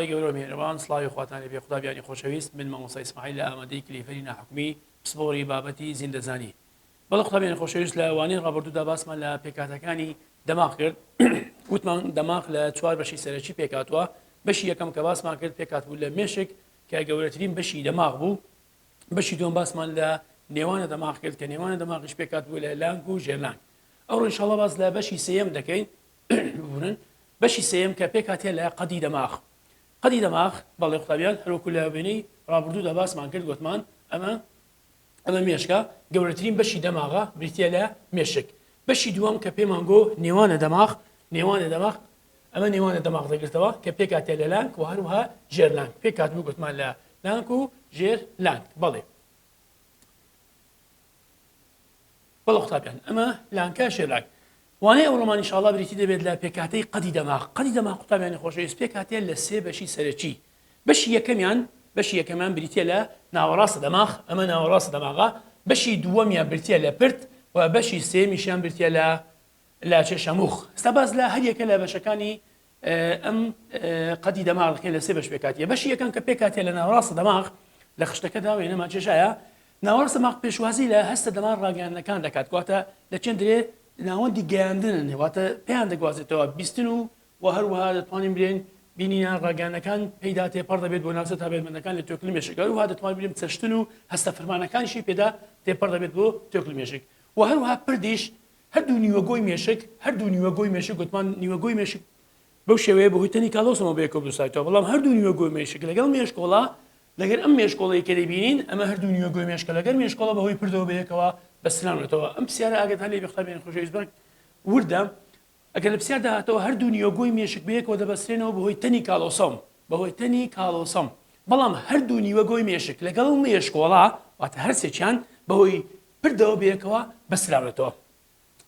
خوای گەورە و میهرەبان سڵاوی خواتان لێبێ قوتابیانی خۆشەویست من مامۆستا ئیسماعیل لە ئامادەی کلیفەری ناحکومی پسپۆڕی بابەتی زیندەزانی بەڵێ قوتابیانی خۆشەویست لە وانەی ڕابردوودا باسمان لە پێکهاتەکانی دەماغ کرد وتمان دەماغ لە چوار بەشی سەرەکی پێکهاتووە بەشی یەکەم کە باسمان کرد پێکهات بوو لە مێشک کە گەورەترین بەشی دەماغ بوو بەشی دووەم باسمان لە نێوانە دەماغ کرد کە نێوانە دەماغیش پێکات بوو لە لانک و ژێرلانک ئەوڕۆ ئینشاڵڵا باس لە بەشی سێیەم دەکەین ببورن بەشی سێیەم کە پێکهاتە لە قەدی دەماغ قەدی دەماغ بەڵێ قوتابیان هەروەکو لە وێنەی ڕابردوودا باسمان کرد گوتمان ئەمە ئەمە مێشکە گەورەترین بەشی دەماغە بریتە لە مێشک بەشی دووەم کە پێمان گۆ نێوانە دەماغ نێوانە دەماغ ئەمە نێوانە دەماغ دەگرتەوە کە پێکاتێ لە لانک و هەروها ژێر لانک پێکات بوو گوتمان لە لانک و ژێر لانک بەڵێ بەڵێ قوتابیان ئەمە لانکە ژێر لانک وانەی ئەوڕۆمان ئینشاڵڵا بریتی دەبێت لە پێکهاتەی قەدی دەماغ. قەدی دەماغ قوتابیانی خۆشەویست پێکهاتەیە لە سێ بەشی سەرەکی. بەشی یەکەمیان بەشی یەکەمیان بریتیە لە ناوەڕاستە دەماغ، ئەمە ناوەڕاستە دەماغە، بەشی دووەمیان بریتیە لە پرت و بەشی سێیەمیشیان بریتیە لە لاچێ شەموخ. ئێستا باس لە هەریەکە لە بەشەکانی ئەم قەدی دەماغ دەکەین لە سێ بەش پێکهاتیە. بەشی یەکەم کە پێکهاتیە لە ناوەڕاستە دەماغ لە خشتەکەدا وێنەمان کێشایە. ناوەڕاستە دەماغ پێشوازی لە هەستە دەمار ڕاگەیاندنەکان دەکات، واتە لە چێندرێ ناوەندی گەیاندنن واتە پێیان دەگوازێتەوە بیستن و و هەروەها دەتوانین بلێن بینینە ڕاگەیاندنەکان پێیدا تێپەڕ دەبێت بۆ ناوچە تابێتمەندەکان لە توێکڵی مێشک هەروەها دەتوانین بلێن چەشتن و هەستە فرمانەکانیشی پێدا تێپەڕ دەبێت بۆ توێکڵی مێشک و هەروەها پردیش هەردوو نیوەگۆی مێشک هەردوو نیوەگۆی مێشک گوتمان نیوەگۆی مێشک بەو شێوەیە بەهۆی تەنی کالۆسەوە بەیەکەوە بنووسایتەوە بەڵام هەردوو نیوەگۆی مێشک لەگەڵ مێشکۆڵە لەگەر ئەم مێشکۆڵەی کە دەیبینین ئەمە هەردوو نیوەگۆی مێشکە لەگەر مێشکۆڵە بەهۆی پردەوە بەیەکەوە بەستراونەتەوە ئەم پرسیارە ئاگاتان لێ بێ قوتابیانی خۆشەویست بەک وردە ئەگەر لە پرسیاردا هاتەوە هەردوو نیوەگۆی مێشک بەیەکەوە دەبەسترێنەوە بەهۆی تەنی کالۆسۆم بەهۆی تەنی کالۆسۆم بەڵام هەردوو نیوەگۆی مێشک لەگەڵ مێشکۆڵە واتە هەرسێکیان بەهۆی پردەوە بەیەکەوە بەستراونەتەوە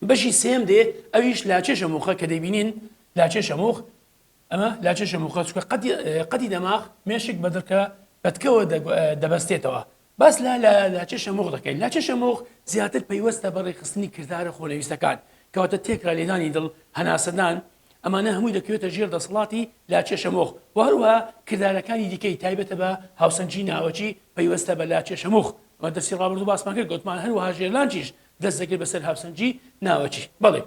بەشی سێم دێ ئەویش لاچێ شەموخە کە دەیبینین لاچێ شەموخ ئەمە لاچێ شەموخە چونکە قەدی قەدی دەماغ مێشک بە دڕکە پەتکەوە دەبەستێتەوە باس لە لە لاچێ شەموخ دەکەین لاچێ شەموخ زیاتر پەیوەستە بە ڕێکخستنی کردارە خۆنەویستەکان کەواتە تێکرا لێدانی دڵ هەناسەدان ئەمانە هەمووی دەکەوێتە ژێر دەسەڵاتی لاچێ شەمۆخ و هەروەها کردارەکانی دیکەی تایبەتە بە هاوسەنگی ناوەکی پەیوەستە بە لاچێ شەمۆخ ئەمە دەرسی ڕابردوو باسمان کرد گوتمان هەروەها ژێرلانکیش دەست دەگرێت بەسەر هاوسەنگی ناوەکی بەڵێ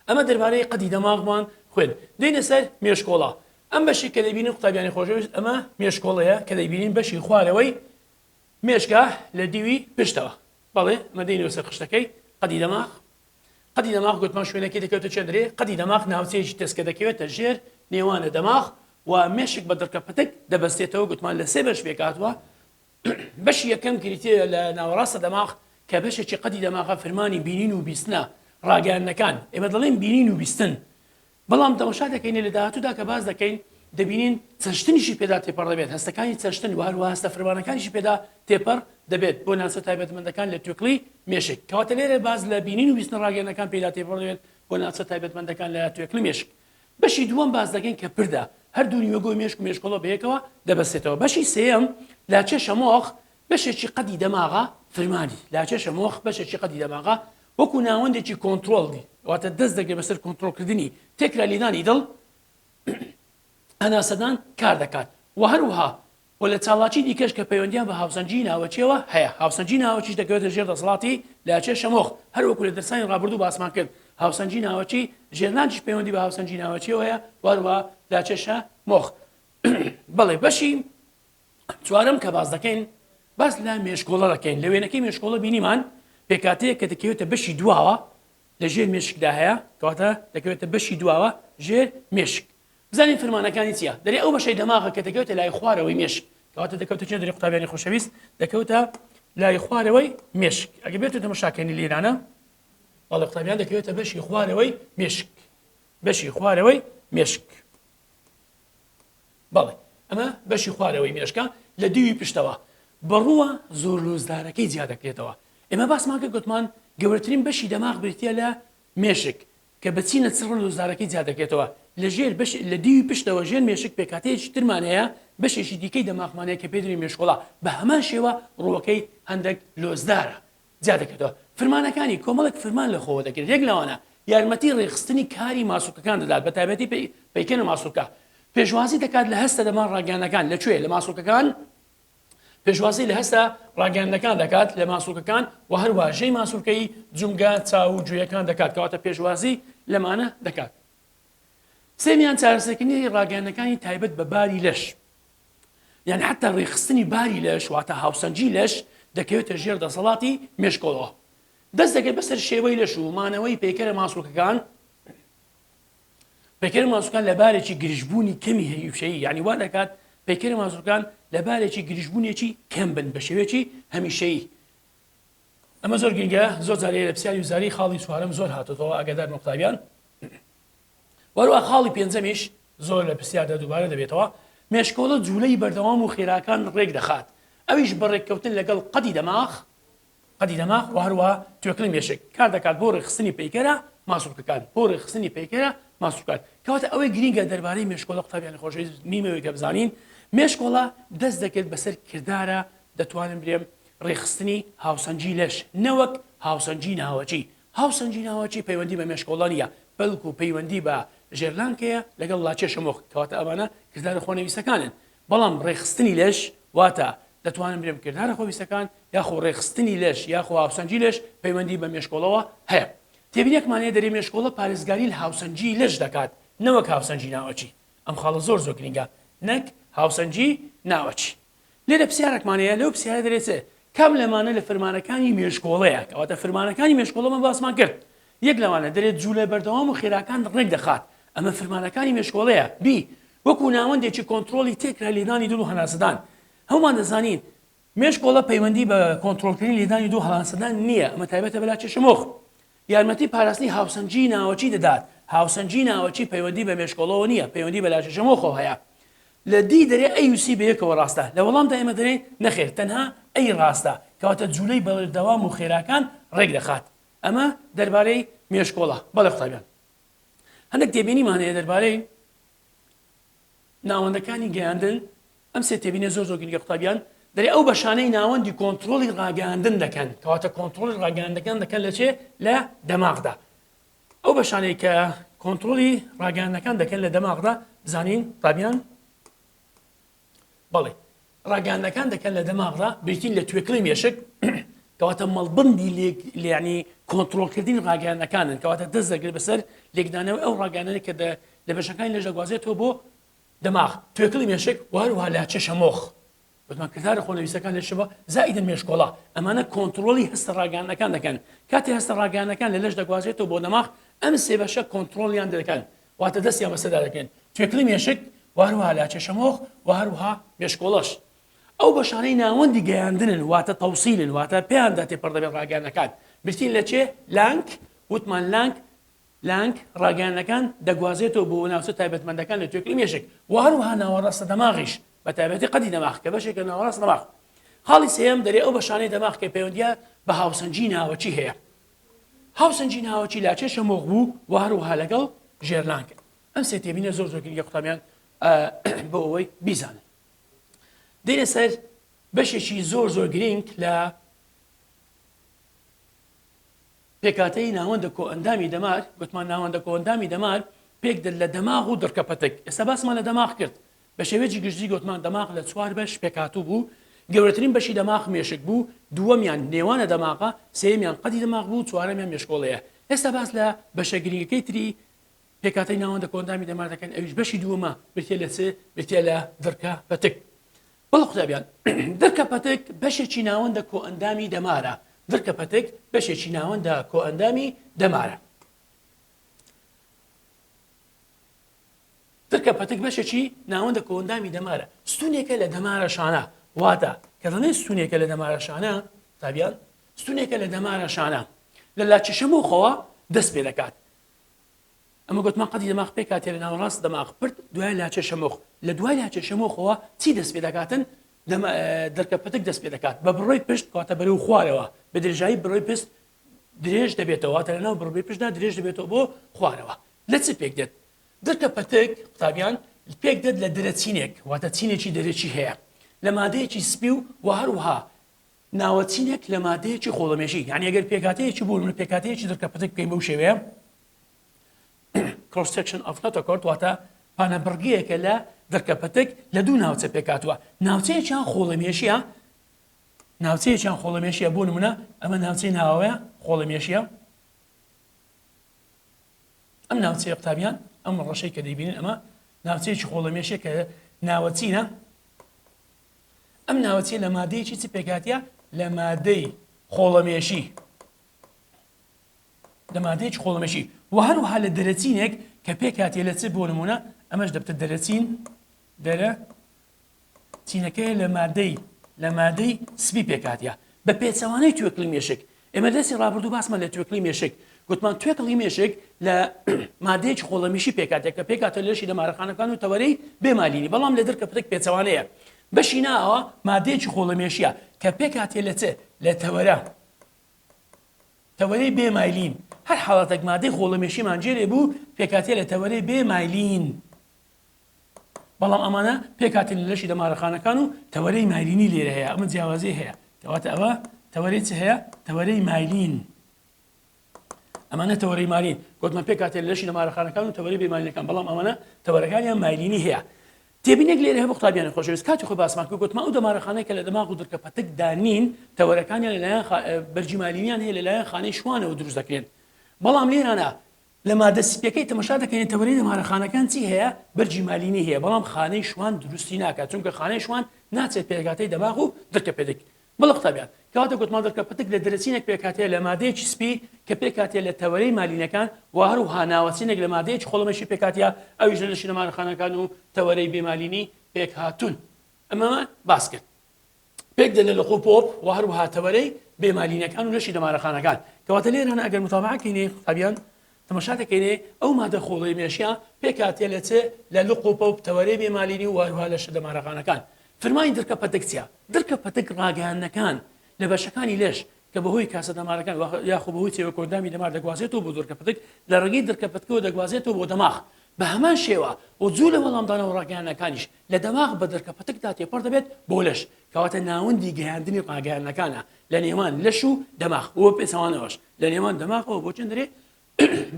ئەمە دەربارەی قەدی دەماغمان خوێن دێینە سەر مێشکۆڵە ئەم بەشی کە دەبینین قوتابیانی خۆشەویست ئەمە مێشکۆڵەیە کە دەیبینین بەشی خوارەوەی مێشکە لە دیوی پشتەوە بەڵێ ئەمە دێینەوە سەر خشتەکەی قەدی دەماغ قەدی دەماغ گوتمان شوێنەکەی دەکەوێتە چێندرێ قەدی دەماغ ناوچەیەکی تەسکە دەکەوێتە ژێر نێوانە دەماغ و مێشک بە دڕکە پەتک دەبەستێتەوە گوتمان لە سێ بەش پێکهاتووە بەشی یەکەم بریتییە لە ناوەڕاستە دەماغ کە بەشێکی قەدی دەماغە فرمانی بینین و بیستنە ڕاگەیاندنەکان ئێمە دەڵێن بینین و بیستن بەڵام تەماشا دەکەین لە داهاتوودا کە باس دەکەین دەبینین چەشتنیشی پێدا تێپەڕ دەبێت هەستەکانی چەشتن و هەروەها هەستە فرمانەکانیشی پێدا تێپەڕ دەبێت بۆ ناوچە تایبەتمەندەکان لە توێکڵی مێشک کەواتە لێرە باس لە بینین و بیستن ڕاگەیاندنەکان پێدا تێپەڕ دەبێت بۆ ناوچە تایبەتمەندەکان لە توێکڵی مێشک بەشی دووەم باس دەکەین کە پردە هەردوو نیوەگۆی مێشک و مێشکۆڵە بەیەکەوە دەبەستێتەوە. بەشی سێیەم لاچێ شەمۆخ بەشێکی قەدی دەماغە فرمانی لاچێ شەمۆخ بەشێکی قەدی دەماغە وەکو ناوەندێکی کۆنترۆڵ واتە دەست دەگرێت بەسەر کۆنترۆڵکردنی تێکرا لێدانی دڵ هەناسەدان کار دەکات و هەروەها و لە چاڵاکی دیکەش کە پەیوەندیان بە هاوسەنگی ناوەکیەوە هەیە، هاوسەنگی ناوەکیش دەکەوێتە ژێر دەسەڵاتی لاچێ شەمۆخ، هەروەکو لە دەرسانی ڕابردوو باسمان کرد هاوسەنگی ناوەکی ژێرلانکیش پەیوەندی بە هاوسەنگی ناوەکیەوە هەیە و هەروەها لاچێ شەمۆخ. بەڵێ بەشی چوارەم کە باس دەکەین باس لە مێشکۆڵە دەکەین، لە وێنەکەی مێشکۆڵە بینیمان پێکهاتەیەک کە دەکەوێتە بەشی دواوە لە ژێر مێشکدا هەیە، کەواتە دەکەوێتە بەشی دواوە ژێر مێشک. بزانین فرمانەکانی چیە دەرێ ئەو بەشەی دەماغە کە دەکەوێتە لای خوارەوەی مێشک کەواتە دەکەوتە چێ دەرێ قوتابیانی خۆشەویست دەکەوتە لای خوارەوەی مێشک ئەگە بێت تەمەشاکەنی لێرانە بەڵێ قوتابیان دەکەوێتە بەشی خوارەوەی مێشک بەشی خوارەوەی مێشک بەڵێ ئەمە بەشی خوارەوەی مێشکە لە دیوی پشتەوە بەڕووە زۆر لۆزدارەکەی جیا دەکرێتەوە ئێمە باسمان کرد گوتمان گەورەترین بەشی دەماغ بریتە لە مێشک کە بە چینە چڕ لوزارەکەی جیا دەکرێتەوە، لە ژێر بەش لە دیوی پشتەوە ژێر مێشک پێکهاتەیەکی ترمان هەیە بەشێکی دیکەی دەماغمان هەیە کە پێی دەڵێن مێشکۆڵە بە هەمان شێوە ڕووەکەی هەندەک لۆزدارە جیا دەکرێتەوە. فرمانەکانی کۆمەڵێک فرمان لە خۆوە دەگرێت یەک لەوانە یارمەتی ڕێکخستنی کاری ماسولکەکان دەدات بە تایبەتی پەیکەنە ماسولکە. پێشوازی دەکات لە هەستە دەمار ڕاگەیاندنەکان لە کوێ؟ لە ماسوڵکەکان پێشوازی لە هەستە ڕاگەیاندنەکان دەکات لە ماسوڵکەکان و هەروە ژەی ماسوڵکەی جومگە چاو و گوێیەکان دەکات کەواتە پێشوازی لەمانە دەکات. سێمیان چارەسەرکردنی ڕاگەیاندنەکانی تایبەت بە باری لەش یان حتا ڕێکخستنی باری لەش واتە هاوسەنگی لەش دەکەوێتە ژێر دەسەڵاتی مێشکەوە دەست دەگرێت بەسەر شێوەی لەش و مانەوەی پەیکەرە ماسوڵکەکان پەیکەری ماسولکان لە بارێکی گرژبوونی کەمی هەیوشەیی یعنی وا دەکات پەیکەری ماسولکان لە بارێکی گرژبوونێکی کەم بن بە شێوەیەکی هەمیشەیی. ئەمە زۆر گرنگە زۆر جار لە پرسیاری وزاری خاڵی چوارەم زۆر هاتۆتەوە ئاگادار بن قوتابیان. وەروە خاڵی پێنجەمیش زۆر لە پرسیاردا دووبارە دەبێتەوە مێشکۆڵە جوولەی بەردەوام و خێراکان ڕێک دەخات ئەویش بە ڕێککەوتن لەگەڵ قەدی دەماخ قەدی دەماغ و هەروەها توێکڵی مێشک کار دەکات بۆ ڕێکخستنی پەیکەرە ماسولکەکان بۆ ڕێکخستنی پەیکەرە ماسولکان کەواتە ئەوەی گرینگە دەربارەی مێشکۆڵە قوتابیانی خۆشەویست میمەوەی کە بزانین مێشکۆڵە دەست دەکرد بەسەر کردارە دەتوانم برێم ڕێکخستنی هاوسەنگی لەش نەوەک هاوسەنگی ناوەکی هاوسەنگی ناوەکی پەیوەندی بە مێشکۆڵە نییە بەڵکو پەیوەندی بە ژێرلانکەیە لەگەڵ لاچێشە مۆخ کەواتە ئەوانە کردارە خۆنەویستەکانن بەڵام ڕێکخستنی لەش واتە دەتوانم برێم کردارە خۆویستەکان یاخۆ ڕێکخستنی لەش یاخۆ هاوسەنگی لەش پەیوەندی بە مێشکۆڵەوە هەیە. تێبینیەکمان هەیە دەرێ مێشکۆڵە پارێزگاری لە هاوسەنگی لەش دەکات نەوەک هاوسەنگی ناوەکی. ئەم خاڵە زۆر زۆر گرینگە نەک هاوسەنگی ناوەکی. لێرە پرسیارێکمان هەیە لەو پرسیارە دەرێ چ کام لەمانە لە فرمانەکانی مێشکۆڵەیە کەواتە فرمانەکانی مێشکۆڵەمە باسمان کرد یەک لەوانە دەرێت جوولە بەردەوام و خێراکان ڕێک دەخات ئەمە فرمانەکانی مێشکۆڵەیە بی وەکو ناوەندێکی کۆنترۆڵی تێکرا لێدانی دڵ و هەناسەدان هەمومان دەزانین مێشکۆڵە پەیوەندی بە کۆنترۆڵکردنی لێدانی دڵ و هەناسەدان نییە، ئەمە تایبەتە بە لاچێ شمۆخ. یارمەتی پاراستنی هاوسەنگی ناوەکی دەدات، هاوسەنگی ناوەکی پەیوەندی بە مێشکۆڵەوە نییە، پەیوەندی بە لاچێ شمۆخەوە هەیە. لە دی دەرێ A و C بەیەکەوە ڕاستە، لە وەڵامدا ئێمە دەرێین نەخێر تەنها A ڕاستە، کەواتە جولەی بەردەوام و خێراکان ڕێکدەخات. ئەمە دەربارەی مێشکۆڵە. بەڵێ قوتابیان. هەندێک تێبینیمان هەیە دەربارەی ناوەندەکانی گەیاندن، ئەم سێ تێبینیە زۆر زۆر گرنگە قوتابیان، دەرێ ئەو بەشانەی ناوەندی کۆنتڕۆڵی ڕاگەیاندن دەکەن، کەواتە کۆنتڕۆڵی ڕاگەیاندنەکان دەکەن لە چێ؟ لە دەماغدا. ئەو بەشانەی کە کۆنتڕۆڵی ڕاگەیاندنەکان دەکەن لە دەماغدا بزانین قوتابیان بەڵێ ڕاگەیاندنەکان دەکەن لە دەماغدا بریتین لە توێکڵی مێشک کەواتە مەڵبندی لێعنی کۆنتترۆلکردنی ڕاگەیاندنەکانن کەواتە دەست دەگرێت بەسەر لێکدانەوەی ئەو ڕاگەیاندنە کە لە بەشەکانی لەش دەگوازێتەوە بۆ دەماغ، توێکڵی مێشک و هەروەها لاچە شەمۆخ. وتمان کردارە خۆنەویستەکان لە شەوە زائیدەن مێشکۆڵە، ئەمانە کۆنتڕۆڵی هەستە ڕاگەیاندنەکان دەکەن. کاتێ هەستە ڕاگەیاندنەکان لە لەش دەگوازرێتەوە بۆ دەماغ، ئەم سێ بەشە کۆنتڕۆڵیان دەکەن، واتە دەستیان بەسەردا دەگرن، توێکڵی مێشک و هەروەها لاچە شەمۆخ و هەروەها مێشکۆڵەش. ئەو بەشانەی ناوەندی گەیاندنن، واتە تەوسیلن، واتە پێیاندا تێپەڕ دەبێت ڕاگەیاندنەکان، بریتین لە چێ؟ لانک، وتمان لانک لانک ڕاگەیاندنەکان دەگوازێتەوە بۆ ناوچە تایبەتمەندەکان لە توێکڵی مێشک و هەروەها ناوەڕاستە دەماغیش بە تایبەتی قەدی دەماغ کە بەشێکە ناوەڕاست دەماغ. خاڵی سێیەم دەرێ ئەو بەشانەی دەماغ کە پەیوەندییە بە هاوسەنگی ناوەکی هەیە. هاوسەنگی ناوەکی لاچێ شەمۆغ بوو و هەروەها لەگەڵ ژێرلانک. ئەم سێ تێبینە زۆر زۆر گرنگە قوتابیان بۆ ئەوەی بیزانن. دێنە سەر بەشێکی زۆر زۆر گرنگ لە پێکهاتەی ناوەندە کۆئەندامی دەمار، گوتمان ناوەندە کۆئەندامی دەمار پێکدێت لە دەماغ و دڕکە پەتک، ئێستا باسمان لە دەماغ کرد، بە شێوەیەکی گشتی گوتمان دەماغ لە چوار بەش پێکهاتوو بوو، گەورەترین بەشی دەماغ مێشک بوو، دووەمیان نێوانە دەماغە، سێیەمیان قەدی دەماغ بوو، چوارەمیان مێشکۆڵەیە. ئێستا باس لە بەشە گرنگەکەی تری پێکهاتەی ناوەندە کۆئەندامی دەمار دەکەین، ئەویش بەشی دووەمە، بریتییە لە چ؟ بریتییە لە دڕکە پەتک. بەڵێ قوتابیان، دڕکە پەتک بەشێکی ناوەندە کۆئەندامی دەمارە. دڕکە پەتک بەشێکی ناوەندە کۆئەندامی دەمارە. دڕکە پەتک بەشێکی ناوەندە کۆئەندامی دەمارە. ستونێکە لە دەمارە شانە. واتە کە دەڵێن ستونێکە لە دەمارە شانە، قوتابیان، ستونێکە لە دەمارە شانە. لە لاچەشەمۆخەوە دەست پێ دەکات. ئەمە گۆتمان قەدی دەماغ پێکهاتیە لە ناوەڕاست دەماغ پرت دوای لاچە شەمۆخ لە دوای لاچە شەمۆخەوە چی دەست پێ دەکاتن دەرکە پتک دەست پێ دەکات بە بڕۆی پشت کاتە بەرەو خوارەوە بە درێژایی بڕۆی پشت درێژ دەبێتەوە تە لەناو بڕبەی پشتدا درێژ دەبێتەوە بۆ خوارەوە لە چ پێک دێت دڕکە پەتک قوتابیان پێک دێت لە دەرەچینێک واتە چینێکی دەرەکی هەیە لە مادەیەکی سپی و و هەروەها ناوەچینێک لە مادەیەکی خۆڵەمێشی یعنی ئەگەر پێکهاتەیەکی بوون من پێکهاتەیەکی دڕکە پتک بکەین بەو شێوەیە cross section of notochord واتە. پانە بڕگەیەکە لە دڕکە پەتک لە دوو ناوچە پێکهاتووە، ناوچەیەکیان خۆڵەمێشییە، ناوچەیەکیان خۆڵەمێشییە، بۆ نموونە ئەمە ناوچەی ناوەوەیە خۆڵەمێشییە، ئەم ناوچەیە قوتابیان ئەم ڕەشەی کە دەیبینن ئەمە ناوچەیەکی خۆڵەمێشیە کە ناوەچینە، ئەم ناوەچیە لە مادەیەکی چ پێکهاتیە؟ لە مادەی خۆڵەمێشی. لە مادەیەکی خۆڵەمێشی و هەروەها لە دەرەچینێک کە پێکهاتیە لە چ بۆ نمونە ئەمەش دەبتە دەرەچین دەرە چینەکەی لە مادەی لە مادەی سپی پێکهاتیە بە پێچەوانەی توێکڵی مێشک ئێمە دەستی ڕابردوو باسمان لە توێکڵی مێشک گوتمان توێکڵی مێشک لە مادەیەکی خۆڵەمیشی پێکاتێک کە پێکاتە لەشی دەمارەخانەکان و تەوەرەی بێمالینی بەڵام لە درکە پتک پێچەوانەیە بەشی ناوە مادەیەکی خۆڵەمێشیە کە پێکاتێ لە چ لە تەوەرە تەوەرەی بێ مایلین، هەر حاڵەتێک مادەی خۆڵەمێشیمان جێ لێ بوو پێکهاتیە لە تەوەرەی بێ مایلین، بەڵام ئەمانە پێکهاتن لە لەشی دەمارەخانەکان و تەوەرەی مایلینی لێرە هەیە، ئەمە جیاوازی هەیە، کەواتە ئەوە تەوەرەی چ هەیە؟ تەوەرەی مایلین. ئەمانە تەوەرەی مالین گوتمان پێکهاتە لە لەشی دەمارەخانەکان و تەوەرەی بێ مالینەکان، بەڵام ئەمانە تەوەرەکانیان مایلینی هەیە. تێبینێک لێرە هەبوو قوتابیانی خۆشەویست کاتی خۆی باسمان کرد گوتمان ئەو دەمارەخانەی کە لە دەماغ و دڕکە پەتکدا نین تەوەرەکانیان لەلایەن بەرگی مالینیان هەیە لەلایەن خانەی شوانەوە دروست دەکرێن بەڵام لێرانە لە مادە سپیەکەی تەمەشا دەکەین تەوەرەی دەمارەخانەکان چی هەیە بەرگی مالینی هەیە بەڵام خانەی شوان دروستی ناکات چونکە خانەی شوان ناچێت پێکهاتەی دەماغ و دڕکە پێدک بەڵێ قوتابیان، کەواتە گوتمان دڕکە پەتک لە دەرەچینێک پێکهاتەیە لە مادەیەکی سپی کە پێکهاتیە لە تەوەرەی مالینەکان و هەروەها ناوەچینێک لە مادەیەکی خۆڵەمێشی پێکهاتیە ئەویش لە لەشی دەمارەخانەکان و تەوەرەی بێ مالینی پێکهاتوون. ئەمەمان باس کرد. پێک دێن لە لق و پۆپ و هەروەها تەوەرەی بێ مالینەکان و لەشی دەمارەخانەکان. کەواتە لێرانە ئەگەر متابعە کەینێ قوتابیان تەماشا دەکەینێ ئەو مادە خۆڵەی مێشیە پێکهاتیە لە چ؟ لە لق و پۆپ، تەوەرەی بێ مالینی و هەروەها لەشە دەمارەخانەکان. فرمانی دڕکە پەتک چیە؟ دڕکە پەتک ڕاگەیاندنەکان لە بەشەکانی لەش کە بەهۆی کاسە دەمارەکان یاخۆ بەهۆی چێوە کۆئەندامی دەمار دەگوازێتەوە بۆ دڕکە پەتک لە ڕێگەی دڕکە پەتکەوە دەگوازێتەوە بۆ دەماغ بە هەمان شێوە و جوو لە وەڵامدانەوە ڕاگەیاندنەکانیش لە دەماغ بە دڕکە پەتکدا تێپەڕ دەبێت بۆ لەش کەواتە ناوەندی گەیاندنی ڕاگەیاندنەکانە لە نێوان لەش و دەماغ و پێچەوانەوەش لە نێوان دەماغەوە بۆ چندرێ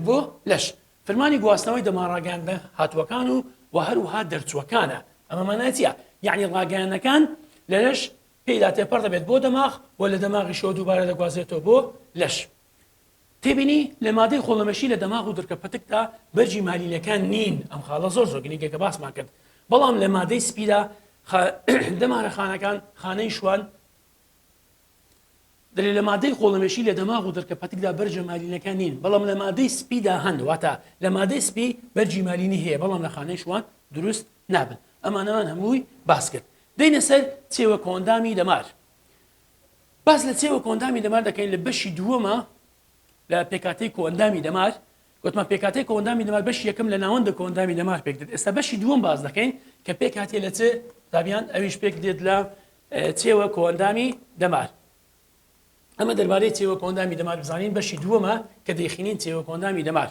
بۆ لەش فرمانی گواستنەوەی دەمارڕاگەیاندنە هاتووەکان و و هەروەها دەرچووەکانە. ئەمە مانای چییە؟ یەعنی ڕاگەیاندنەکان لە لەش پێیدا تێپەڕ دەبێت بۆ دەماغ و لە دەماغیشەوە دووبارە دەگوازرێتەوە بۆ لەش. تێبینی، لە مادەی خۆڵەمێشی لە دەماغ و دڕکە پەتکدا بەرگی مالینەکان نین، ئەم خاڵە زۆر زۆر گرنگە کە باسمان کرد، بەڵام لە مادەی سپیدا دەمارەخانەکان، خانەی شوان، دەلێ لە مادەی خۆڵەمێشی لە دەماغ و دڕکە پەتکدا بەرجە مالینەکان نین، بەڵام لە مادەی سپیدا هەن، واتە لە مادەی سپی بەرجی مالینی هەیە، بەڵام لە خانەی شوان دروست نابن. ئەمانەمان هەمووی باس کرد. دێینە سەر چێوە کۆئەندامی دەمار. باس لە چێوە کۆئەندامی دەمار دەکەین لە بەشی دووەمە لە پێکهاتەی کۆئەندامی دەمار. گوتمان پێکهاتەی کۆئەندامی دەمار بەشی یەکەم لە ناوەندە کۆئەندامی دەمار پێک دێت. ئێستا بەشی دووەم باس دەکەین کە پێکهاتیە لە چ قوتابیان؟ ئەویش پێک دێت لە چێوە کۆئەندامی دەمار. ئەمە دەربارەی چێوە کۆئەندامی دەمار بزانین بەشی دووەمە کە دەیخینین چێوە کۆئەندامی دەمار.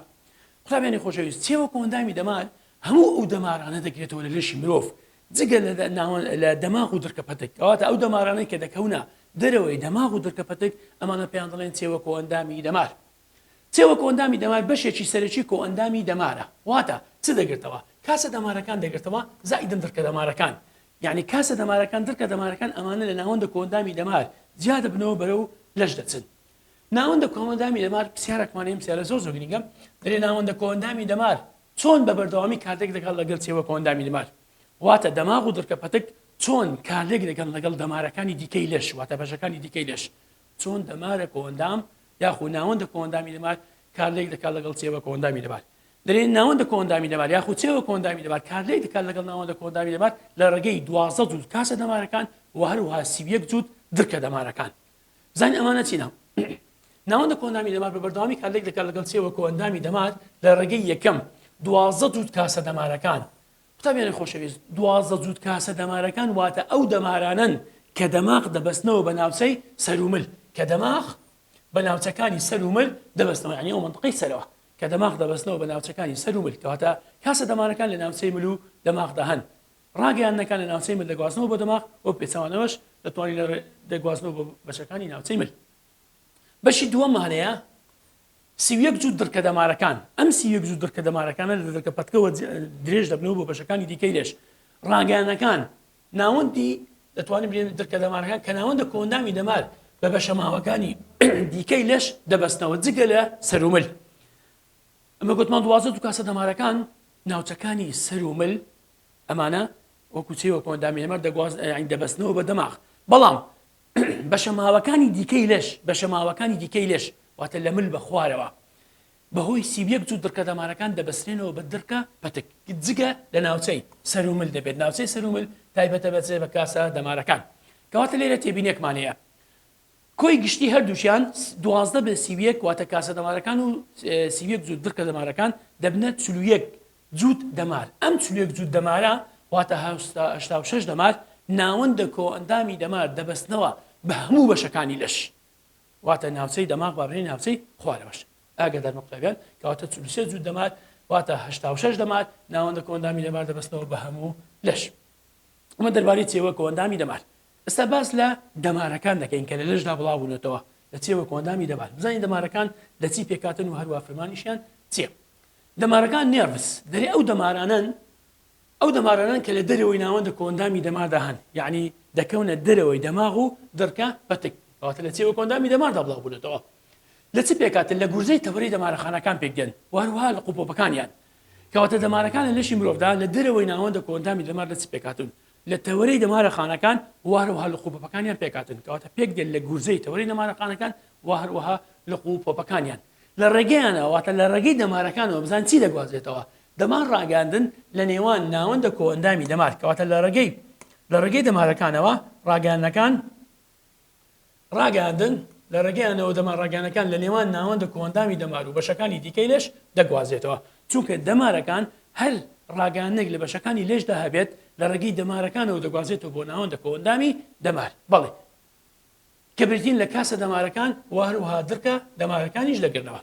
قوتابیانی خۆشەویست چێوە کۆئەندامی دەمار هەموو ئەو دەمارانە دەگرێتەوە لە لەشی مرۆڤ جگە لە دەماغ و دڕکە پەتک کەواتە ئەو دەمارانەی کە دەکەونە دەرەوەی دەماغ و دڕکە پەتک ئەمانە پێیان دەڵێن چێوە کۆئەندامی دەمار. چێوە کۆئەندامی دەمار بەشێکی سەرەکی کۆئەندامی دەمارە، واتە چ دەگرتەوە؟ کاسە دەمارەکان دەگرتەوە زائیدن دڕکە دەمارەکان، یەعنی کاسە دەمارەکان دڕکە دەمارەکان ئەمانە لە ناوەندە کۆئەندامی دەمار جیا دەبنەوە بەرەو لەش دەچن. ناوەندە کۆئەندامی دەمار پرسیارێکمان هەیە ئەم پرسیارە زۆر زۆر گرینگە دەلێ ناوەندە کۆئەندامی دەمار چۆن بە بەردەوامی کارلێک دەکات لەگەڵ چێوە کۆئەندامی دەمار؟ واتە دەماغ و دڕکە پەتک چۆن کارلێک دەکەن لەگەڵ دەمارەکانی دیکەی لەش واتە بەشەکانی دیکەی لەش چۆن دەمارە کۆئەندام یاخو ناوەندە کۆئەندامی دەمار کارلێک دەکات لەگەڵ چێوە کۆئەندامی دەمار دەلێن ناوەندە کۆئەندامی دەمار یاخو چێوە کۆئەندامی دەمار کارلێک دەکات لەگەڵ ناوەندە کۆئەندامی دەمار لە ڕێگەی 12 جووت کاسە دەمارەکان و هەروەها 31 جووت دڕکە دەمارەکان بزانین ئەمانە چینە ناوەندە کۆئەندامی دەمار بە بەردەوامی کارلێک دەکات لەگەڵ چێوە کۆئەندامی دەمار لە ڕێگەی یەکەم 12 جووت کاسە دەمارەکان قوتابیانی خۆشەویست 12 جووت کاسە دەمارەکان واتە ئەو دەمارانەن کە دەماغ دەبەستنەوە بە ناوچەی سەرومل کە دەماغ بە ناوچەکانی سەر و مل دەبەستنەوە یانی ئەو مەنتقەی سەرەوە کە دەماغ دەبەستنەوە بە ناوچەکانی سەر و مل کەواتە کاسە دەمارەکان لە ناوچەی مل و دەماغدا هەن ڕاگەیاندنەکان لە ناوچەی مل دەگوازنەوە بۆ دەماغ و پێچەوانەوەش دەتوانین لە دەگوازنەوە بۆ بەشەکانی ناوچەی مل بەشی دووەممان هەیە. 31 جووت دڕکە دەمارەکان، ئەم 31 جووت دڕکە دەمارەکانە لە دڕکە پەتکەوە درێژ دەبنەوە بۆ بەشەکانی دیکەی لەش. ڕاگەیانەکان، ناوەندی دەتوانین بڵێین دڕکە دەمارەکان کە ناوەندە کۆئەندامی دەمار بە بەشە ماوەکانی دیکەی لەش دەبەستنەوە جگە لە سەر و مل. ئەمە گوتمان 12 و کاسە دەمارەکان ناوچەکانی سەر و مل ئەمانە وەکو چێوە کۆئەندامی دەمار دەگواز یانی دەبەستنەوە بە دەماغ بەڵام بەشە ماوەکانی دیکەی لەش بەشە ماوەکانی دیکەی لەش واتە لە مل بە خوارەوە بەهۆی 31 جووت دڕکە دەمارەکان دەبەسترێنەوە بە دڕکە پەتک جگە لە ناوچەی سەرومل دەبێت ناوچەی سەرومل تایبەتە بە چێ بە کاسە دەمارەکان کەواتە لێرە تێبینێکمان هەیە کۆی گشتی هەردووکیان 12 بە 31 واتە کاسە دەمارەکان و 31 جووت دڕکە دەمارەکان دەبنە 41 جووت دەمار، ئەم 41 جووت دەمارە واتە 86 دەمار ناوەندە کۆئەندامی دەمار دەبەستنەوە بە هەموو بەشەکانی لەش واتە ناوچەی دەماغ با بڵێین ناوچەی خوارەوەش ئاگادار قوتابیان کەواتە 43 جووت دەمار واتە 86 دەمار ناوەندە کۆئەندامی دەمار دەبەستنەوە بە هەموو لەش. ئەمە دەربارەی چێوە کۆئەندامی دەمار. ئێستا باس لە دەمارەکان دەکەین کە لە لەشدا بڵاو بوونەتەوە لە چێوە کۆئەندامی دەمار بزانین دەمارەکان لە چی پێکهاتن و هەروە فرمانیشیان چییە. دەمارەکان nerves دەرێ ئەو دەمارانەن ئەو دەمارانەن کە لە دەرەوەی ناوەندە کۆئەندامی دەماردا هەن یعنی دەکەونە دەرەوەی دەماغ و دڕکە پەتک کەواتە لە چێوە کۆئەندامی دەماردا بڵاو بوونەتەوە لە چ پێکهاتن لە گورزەی تەوەرەی دەمارەخانەکان پێک دێن و هەروەها لە قوپۆپەکانیان کەواتە دەمارەکان لە لەشی مرۆڤدا لە دەرەوەی ناوەندە کۆئەندامی دەمار لە چ پێکهاتوون لە تەوەرەی دەمارە خانەکان و هەروەها لقوپۆپەکانیان پێکهاتوون کەواتە پێک دێن لە گورزەی تەوەرەی دەمارەخانەکان و هەروەها لقوپۆپەکانیان لە ڕێگەیانەوە واتە لە ڕێگەی دەمارەکانەوە بزان چی دەگوازرێتەوە دەمار ڕاگەیاندن لە نێوان ناوەندە کۆئەندامی دەمار کەواتە لە ڕێگەی لە ڕێگەی دەمارەکانەوە ڕاگەیاندنەکان ڕاگەیاندن لە ڕێگەیانەوە دەمار ڕاگەیانەکان لە نێوان ناوەندە کۆئەندامی دەمار و بەشەکانی دیکەی لەش دەگوازێتەوە چونکە دەمارەکان هەر ڕاگەیاندنێک لە بەشەکانی لەشدا هەبێت لە ڕێگەی دەمارەکانەوە دەگوازێتەوە بۆ ناوەندە کۆئەندامی دەمار بەڵێ کە بریتین لە کاسە دەمارەکان و هەروەها دڕکە دەمارەکانیش دەگرنەوە.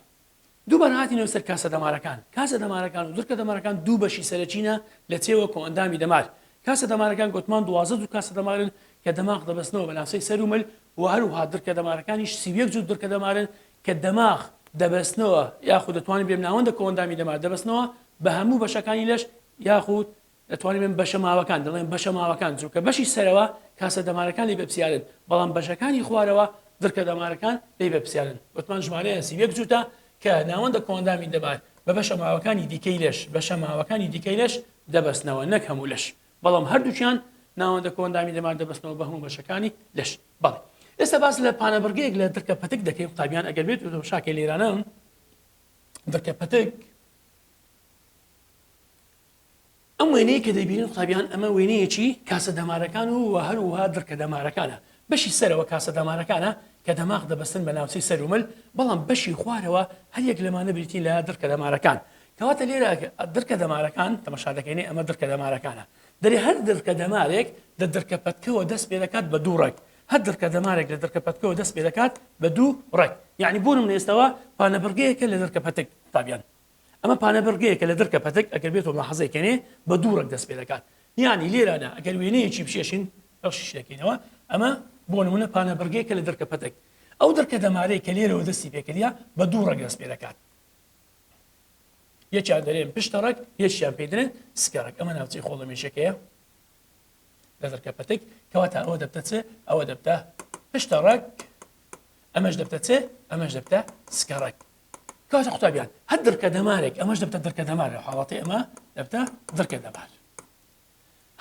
دووبارە هاتینەوە سەر کاسە دەمارەکان. کاسە دەمارەکان و دڕکە دەمارەکان دوو بەشی سەرەکینە لە چێوە کۆئەندامی دەمار. کاسە دەمارەکان گۆتمان 12 جووت کاسە دەمارن کە دەماغ دەبەستنەوە بە ناوچەی سەر و مل و هەروەها دڕکە دەمارەکانیش 31 جووت دڕکە دەمارن کە دەماغ دەبەستنەوە یاخود دەتوانین بێم ناوەندە کۆئەندامی دەمار دەبەستنەوە بە هەموو بەشەکانی لەش یاخود دەتوانین بڵێین بەشە ماوەکان، دەڵێن بەشە ماوەکان چونکە بەشی سەرەوە کاسە دەمارەکان لێی بەرپرسیارن، بەڵام بەشەکانی خوارەوە دڕکە دەمارەکان لێی بەرپرسیارن. وتمان ژمارەیان 31 جووتە کە ناوەندە کۆئەندامی دەمار بە بەشە ماوەکانی دیکەی لەش بەشە ماوەکانی دیکەی لەش دەبەستنەوە نەک هەموو لەش، بەڵام هەردووکیان ناوەندە کۆئەندامی دەمار دەبەستنەوە بە هەموو بەشەکانی لەش. بەڵێ ئێستا باس لە پانەبڕگەیەک لە دڕکە پەتک دەکەین قوتابیان ئەگەر بێت و تەماشاکەی لێرانە دڕکە پەتک ئەم وێنەیە کە دەیبینن قوتابیان ئەمە وێنەیەکی کاسە دەمارەکان و و هەروەها دڕکە دەمارەکانە بەشی سەرەوە کاسە دەمارەکانە کە دەماغ دەبەستن بە ناوچەی سەر و مل بەڵام بەشی خوارەوە هەر یەک لەمانە بریتین لە دڕکە دەمارەکان کەواتە لێرە دڕکە دەمارەکان تەماشا دەکەینێ ئەمە دڕکە دەمارەکانە دەرێ هەر دڕکە دەمارێک لە دڕکە پەتکەوە دەست پێ دەکات بە دوو ڕەگ هەر دڕکە دەمارێک لە دڕکە پەتکەوە دەست پێ دەکات بە دوو ڕەگ یعنی بۆ نمونە ئێستاوە پانەبڕگەیەکە لە دڕکە پەتک قوتابیان ئەمە پانە بڕگەیەکە لە دڕکە پەتک ئەگەر بێتۆ ملاحەزەی کەنێ بە دوو ڕەگ دەست پێ دەکات یانی لێرانە ئەگەر وێنەیەکی بکێشین پەخشیش دەکەینەوە ئەمە بۆ نمونە پانە بڕگەیەکە لە دڕکە پەتک ئەو دڕکە دەمارەی کە لێرەوە دەستی پێکردە بە دوو ڕەگ دەست پێ دەکات یەکیان دەرێن پشتە ڕەگ یەکیان پێ دەرێن سکە ڕەگ ئەمە ناوچەی خۆڵەمێشەکەیە لە دڕکە پەتک کەواتە ئەوە دەبتە چ ئەوە دەبتە پشتە ڕەگ ئەمەش دەبتە چ ئەمەش دەبتە سکە ڕەگ کەواتە قوتابیان هەر دڕکە دەمارێک ئەمەش دەبتە دڕکە دەمار لە حاڵەتی ئەمە دەبتە دڕکە دەمار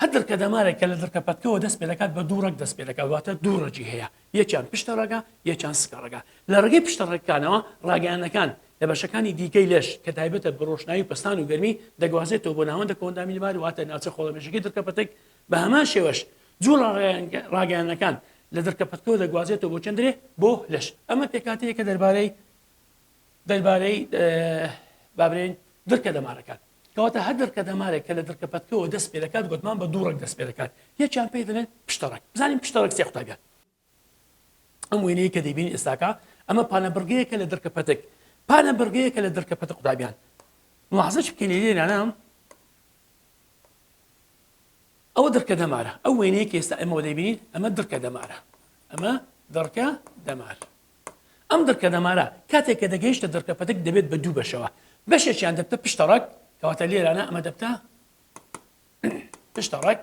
هەر دڕکە دەمارێک کە لە دڕکە پەتکەوە دەست پێ دەکات بە دوو ڕەگ دەست پێ دەکات واتە دوو ڕەگی هەیە یەکیان پشتە ڕەگە یەکیان سکە ڕەگە لە ڕێگەی پشتە ڕەگەکانەوە ڕاگەیانەکان لە بەشەکانی دیکەی لەش کە تایبەتە بە ڕۆشنایی و پەستان و گەرمی دەگوازێتەوە بۆ ناوەندە کۆئەندامی دەمار واتە ناوچە خۆڵەمێشەکەی دڕکە پەتک بە هەمان شێوەش جووڵە ڕاگەیانەکان لە دڕکە پەتکەوە دەگوازێتەوە بۆ چەندرێ بۆ لەش ئەمە پێکهاتەیەکە دەربارەی دەربارەی با بڵێین دڕکە دەمارەکان کەواتە هەر دڕکە دەمارێک کە لە دڕکە پەتکەوە دەست پێ دەکات گوتمان بە دوو ڕەگ دەست پێ دەکات یەکیان پێی دەڵێن پشتەڕەگ بزانین پشتەڕەگ سێ قوتابیان ئەم وێنەیە کە دەیبینین ئێستاکە ئەمە پانە بڕگەیەکە لە دڕکە پەتک پانە بڕگەیەکە لە دڕکە پەتک قوتابیان ملاحظە بکەین لێرانە ئەوە دڕکە دەمارە ئەو وێنەیە کە ئێستا ئێمەوە دەیبینین ئەمە دڕکە دەمارە ئەمە دڕکە دەمار. ئەم دڕکە دەمارە کاتێک کە دەگەیشتە دڕکە پەتک دەبێت بە دوو بەشەوە، بەشێکیان دەبتە پشتە ڕەگ، کەواتە لێرانە ئەمە دەبتە پشتە ڕەگ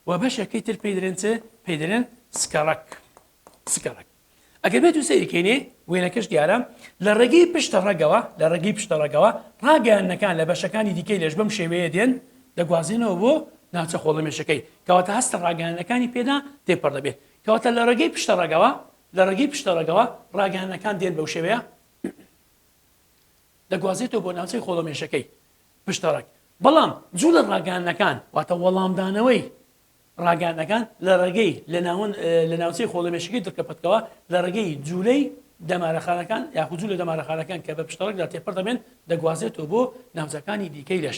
و بەشێکەی تر پێی دەرێن چ؟ پێی دەرێن سکەڕەک. سکەڕەک. ئەگەر بێت و سەیری کەینێ وێنەکەش دیارە لە ڕێگەی پشتە ڕەگەوە لە ڕێگەی پشتە ڕەگەوە ڕاگەیاندنەکان لە بەشەکانی دیکەی لەش بەم شێوەیە دێن دەگوازێنەوە بۆ ناوچە خۆڵەمێشەکەی کەواتە هەستە ڕاگەیاندنەکانی پێدا تێپەڕ دەبێت کەواتە لە ڕێگەی پشتە ڕەگەوە لە ڕێگەی پشتە ڕەگەوە ڕاگەیاندنەکان دێن بەو شێوەیە دەگوازێتەوە بۆ ناوچەی خۆڵەمێشەکەی پشتە ڕەگ بەڵام جوڵە ڕاگەیاندنەکان واتە وەڵامدانەوەی ڕاگەیاندنەکان لە ڕێگەی لە ناوەند لە ناوچەی خۆڵەمێشەکەی دڕکەپەتکەوە لە ڕێگەی جوولەی دەمارەخانەکان یاخود جوولە دەمارەخانەکان کە بە پشتەڕەگدا تێپەڕ دەبێن دەگوازێتەوە بۆ ناوچەکانی دیکەی لەش.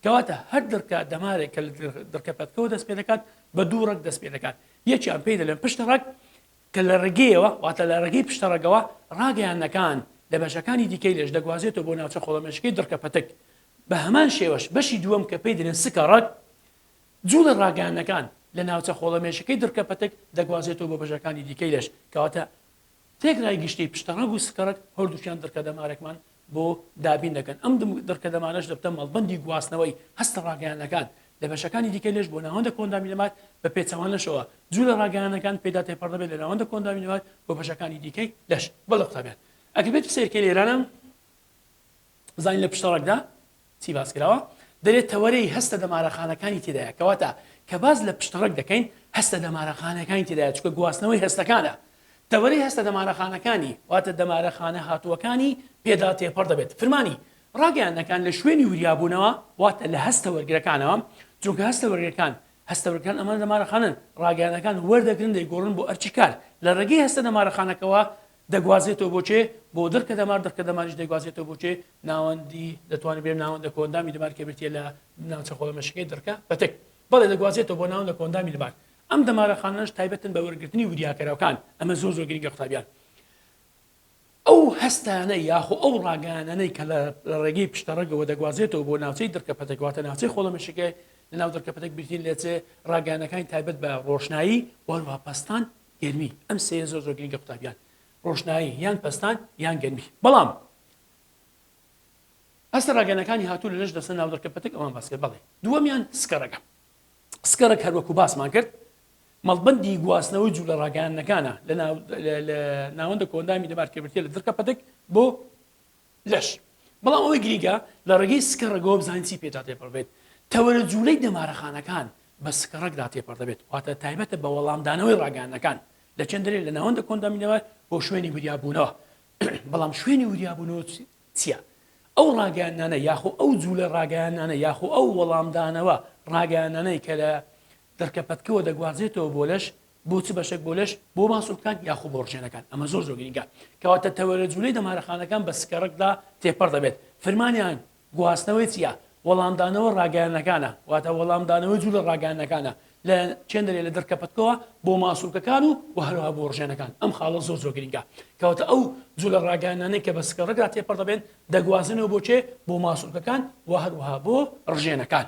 کەواتە هەر دڕکە دەمارێک کە لە دڕکەپەتکەوە دەست پێ دەکات بە دوو ڕەگ دەست پێ دەکات یەکیان پێی دەلێن پشتەڕەگ کە لە ڕێگەیەوە واتە لە ڕێگەی پشتەڕەگەوە ڕاگەیاندنەکان لە بەشەکانی دیکەی لەش دەگوازێتەوە بۆ ناوچە خۆڵەمێشەکەی دڕکەپەتک بە هەمان شێوەش بەشی دووەم کە پێی دەلێن سکەڕەگ جوڵە ڕاگەیاندنەکان لە ناوچە خۆڵەمێشەکەی دڕکەپەتک دەگوازێتەوە بۆ بەشەکانی دیکەی لەش، کەواتە تێکڕای گشتی پشتەڕەگ و سکەڕەگ هەردووکیان دڕکەدەمارێکمان بۆ دابین دەکەن، ئەم دڕکەدەمارەش دەبتە مەڵبەندی گواستنەوەی هەستە ڕاگەیاندنەکان لە بەشەکانی دیکەی لەش بۆ ناوەندە کۆئەندامی دەمار، بە پێچەوانەشەوە جوڵە ڕاگەیاندنەکان پێدا تێپەڕ دەبێت لە ناوەندە کۆئەندامی دەمار بۆ بەشەکانی دیکەی لەش. بەڵێ قوتابیان ئەگەر بێت سەیرکەی لێرانە بزانین لە پشتەڕەگدا چی باس کراوە؟ دەرێ تەوەرەی هەستە دەمارەخانەکانی تێدایە کەواتە کە باس لە پشتەڕەگ دەکەین هەستە دەمارەخانەکانی تێدایە چونکە گواستنەوەی هەستەکانە تەوەرەی هەستە دەمارەخانەکانی واتە دەمارەخانە هاتووەکانی پێدا تێپەڕ دەبێت فرمانی ڕاگەیاندنەکان لە شوێنی وریابوونەوە واتە لە هەستە وەرگرەکانەوە چونکە هەستە وەرگرەکان هەستە وەرگرەکان ئەمانە دەمارەخانەن ڕاگەیاندنەکان وەردەگرن دەیگۆڕن بۆ ئەرکی کار لە ڕێگەی هەستە دەمارەخانەکەوە دەگوازێتەوە بۆ کێ؟ بۆ دڕکە دەمار، دڕکە دەماریش دەیگوازێتەوە بۆ کێ؟ ناوەندی، دەتوانین بڵێین ناوەندە کۆئەندامی دەمار کە بریتییە لە ناوچە خۆڵەمێشەکەی دڕکە پەتک. بەڵێ دەگوازێتەوە بۆ ناوەندە کۆئەندامی دەمار. ئەم دەمارەخانانەش تایبەتن بە وەرگرتنی وریاکەرەوەکان. ئەمە زۆر زۆر گرنگە قوتابیان. ئەو هەستانە یاخۆ ئەو ڕاگەیاندنانەی کە لە ڕێگەی پشتەڕەگەوە دەگوازێتەوە بۆ ناوچەی دڕکە پەتک واتە ناوچەی خۆڵەمێشەکەی لەناو دڕکە پەتک بریتین لە چ؟ ڕاگەیاندنەکانی تایبەت بە ڕۆشنایی و هەروەها پەستان گەرمی ئەم سێیە زۆر زۆر گرنگە قوتابیان ڕۆشنایی یان پەستان یان گەرمی بەڵام هەستە ڕاگەنەکانی هاتوو لە لەش دەستە ناو دڕکە پەتک ئەوان باس کرد بەڵێ دووەمیان سکەڕەکە سکەڕەک هەروەکو باسمان کرد مەڵبەندی گواستنەوەی جوولە ڕاگەیاندنەکانە لە ناوەندە کۆئەندامی دەمار کە بریتیە لە دڕکە پەتک بۆ لەش. بەڵام ئەوەی گرینگە لە ڕێگەی سکەڕەگەوە بزانین چی پێدا تێپەڕ بێت. تەوەرە جوولەی دەمارەخانەکان بە سکەڕەگدا تێپەڕ دەبێت، واتە تایبەتە بە وەڵامدانەوەی ڕاگەیاندنەکان لە چێندەرێ لە ناوەندە کۆئەندامی دەمار بۆ شوێنی وریابوونەوە. بەڵام شوێنی وریابوونەوە چییە؟ ئەو ڕاگەیاندنانە یاخۆ ئەو جوولە ڕاگەیاندنانە یاخۆ ئەو وەڵامدانەوە ڕاگەیاندنانەی کە لە دڕکەپەتکەوە دەگوازرێتەوە بۆ لەش بۆ چ بەشێک بۆ لەش بۆ ماسولکان یاخۆ بۆ ڕژێنەکان ئەمە زۆر زۆر گرنگە کەواتە تەوەرە جوولەی دەمارەخانەکان بە سکەڕەکدا تێپەڕ دەبێت فرمانیان گواستنەوەی چییە وەڵامدانەوە ڕاگەیاندنەکانە واتە وەڵامدانەوەی جوولە ڕاگەیاندنەکانە لە چێندەرێ لە دڕکەپەتکەوە بۆ ماسولکەکان و و هەروەها بۆ ڕژێنەکان ئەم خاڵە زۆر زۆر گرنگە کەواتە ئەو جوولە ڕاگەیاندنانەی کە بە سکەڕەکدا تێپەڕ دەبێن دەگوازنەوە بۆ چێ بۆ ماسولکەکان و هەروەها بۆ ڕژێنەکان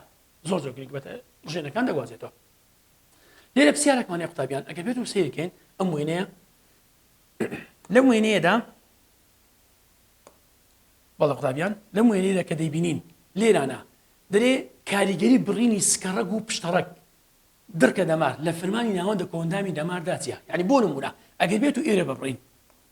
زۆر زۆر گرنگ بەتە ڕژێنەکان دەگوازێتەوە لێرە پرسیارێکمان هەیە قوتابیان ئەگەر بێت و سەیرکەین ئەم وێنەیە لەم وێنەیەدا بەڵێ قوتابیان لەم وێنەیەدا کە دەیبینین لێرانە دەرێ کاریگەری بڕینی سکەڕەگ و پشتەڕەگ دڕکە دەمار لە فرمانی ناوەندە کۆئەندامی دەماردا چیە یعنی بۆ نمونە ئەگەر بێت و ئێرە ببڕین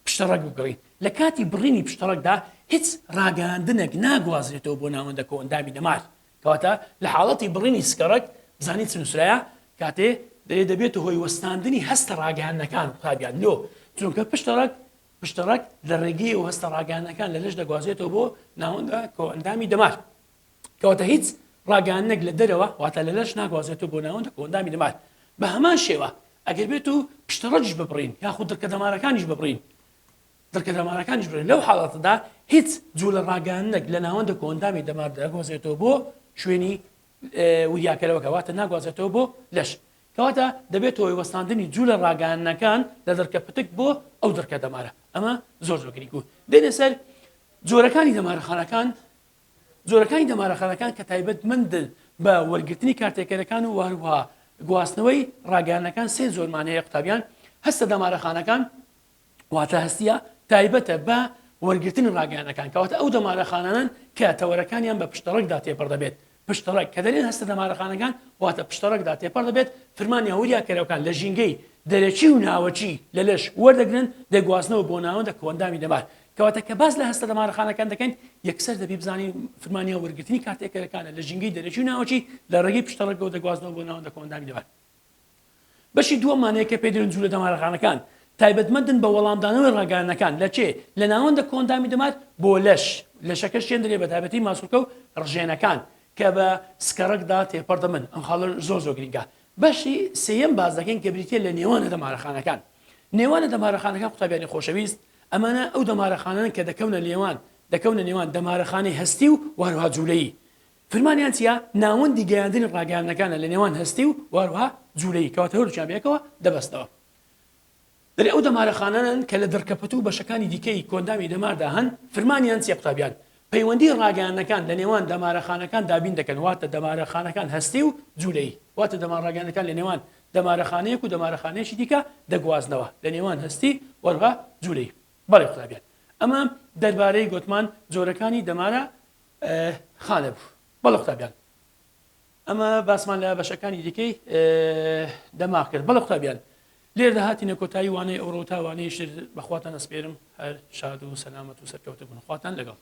پشتەڕەگ ببڕین لە کاتی بڕینی پشتەڕەگدا هیچ ڕاگەیاندنێک ناگوازرێتەوە بۆ ناوەندە کۆئەندامی دەمار کەواتە لە حاڵەتی بڕینی سکەڕەک بزانین چ نووسرایە کاتێ دەرێ دەبێتە هۆی وەستاندنی هەستە ڕاگەیاندنەکان قوتابیان لۆ چونکە پشتەڕەک پشتەڕەک لە ڕێگەی و هەستە ڕاگەیاندنەکان لە لەش دەگوازێتەوە بۆ ناوەندە کۆئەندامی دەمار کەواتە هیچ ڕاگەیاندنێک لە دەرەوە واتە لە لەش ناگوازێتەوە بۆ ناوەندە کۆئەندامی دەمار بە هەمان شێوە ئەگەر بێت و پشتەڕەکیش ببڕین یاخود دڕکە دەمارەکانیش ببڕین دڕکە دەمارەکانیش بڕین لەو حاڵەتەدا هیچ جوولە ڕاگەیاندنێک لە ناوەندە کۆئەندامی دەمار دەگوازێتەوە بۆ شوێنی وریاکەرەوەکە واتە ناگوازێتەوە بۆ لەش کەواتە دەبێت هۆی وەستاندنی جوولە ڕاگەیاندنەکان لە دڕکە پتک بۆ ئەو دڕکە دەمارە ئەمە زۆر زۆر گرنگ بوو دێنە سەر جۆرەکانی دەمارەخانەکان جۆرەکانی دەمارەخانەکان کە تایبەتمەندن بە وەرگرتنی کارتێکەرەکان و هەروەها گواستنەوەی ڕاگەیاندنەکان سێ جۆرمان هەیە قوتابیان هەستە دەمارەخانەکان واتە هەستیە تایبەتە بە وەرگرتنی ڕاگەیاندنەکان، کەواتە ئەو دەمارەخانانەن کە تەوەرەکانیان بە پشتەڕەگدا تێپەڕ دەبێت، پشتەڕەگ، کە دەلێن هەستە دەمارەخانەکان واتە پشتەڕەگدا تێپەڕ دەبێت، فرمانیان وریاکەرەوەکان لە ژینگەی دەرەکی و ناوەکی لە لەش وەردەگرن دەگوازنەوە بۆ ناوەندە کۆئەندامی دەمار، کەواتە کە باس لە هەستە دەمارەخانەکان دەکەین یەکسەر دەبی بزانین فرمانیان وەرگرتنی کارتێکەرەکانە لە ژینگەی دەرەکی و ناوەکی لە ڕێگەی پشتەڕەگەوە دەگوازنەوە بۆ ناوەندە کۆئەندامی دەمار. بەشی دووەممان هەیە کە پێی دەڵێن جوولە دەمارەخانەکان، تایبەتمەندن بە وەڵامدانەوەی ڕاگەیاندنەکان لە چێ؟ لە ناوەندە کۆئەندامی دەمار بۆ لەش، لەشەکەش چێندرێ بە تایبەتی ماسولکە و ڕژێنەکان کە بە سکەڕەکدا تێپەڕ دەبن، ئەم خاڵە زۆر زۆر گرینگە. بەشی سێیەم باس دەکەین کە بریتییە لە نێوانە دەمارەخانەکان. نێوانە دەمارەخانەکان قوتابیانی خۆشەویست ئەمانە ئەو دەمارەخانەن کە دەکەونە نێوان دەکەونە نێوان دەمارەخانەی هەستی و هەروەها جوولەیی. فرمانیان چیە؟ ناوەندی گەیاندنی ڕاگەیاندنەکانە لە نێوان هەستی و هەروەها جوولەیی، کەواتە هەردووکیان بەیەکەوە دەبەستنەوە. دەرێ ئەو دەمارەخانانەن کە لە دڕکەپەتوو و بەشەکانی دیکەی کۆئەندامی دەماردا هەن، فرمانیان چیە قوتابیان؟ پەیوەندی ڕاگەیاندنەکان لە نێوان دەمارەخانەکان دابین دەکەن، واتە دەمارەخانەکان هەستی و جوولەیی، واتە دەمارڕاگەیاندنەکان لە نێوان دەمارەخانەیەک و دەمارەخانەیەکی دیکە دەگوازنەوە، لە نێوان هەستی و هەروەها جوولەیی. بەڵێ قوتابیان ئەمە دەربارەی گۆتمان جۆرەکانی دەمارە خانە بوو. بەڵێ قوتابیان ئەمە باسمان لە بەشەکانی دیکەی دەماغ کرد. بەڵێ قوتابیان لێرەدا هاتینە کۆتایی وانەی ئەوڕۆ تا وانەی شتر بەخواتان ئەسپێرم هەر شاد و سەلامەت و سەرکەوتە بن خواتان لەگەڵ.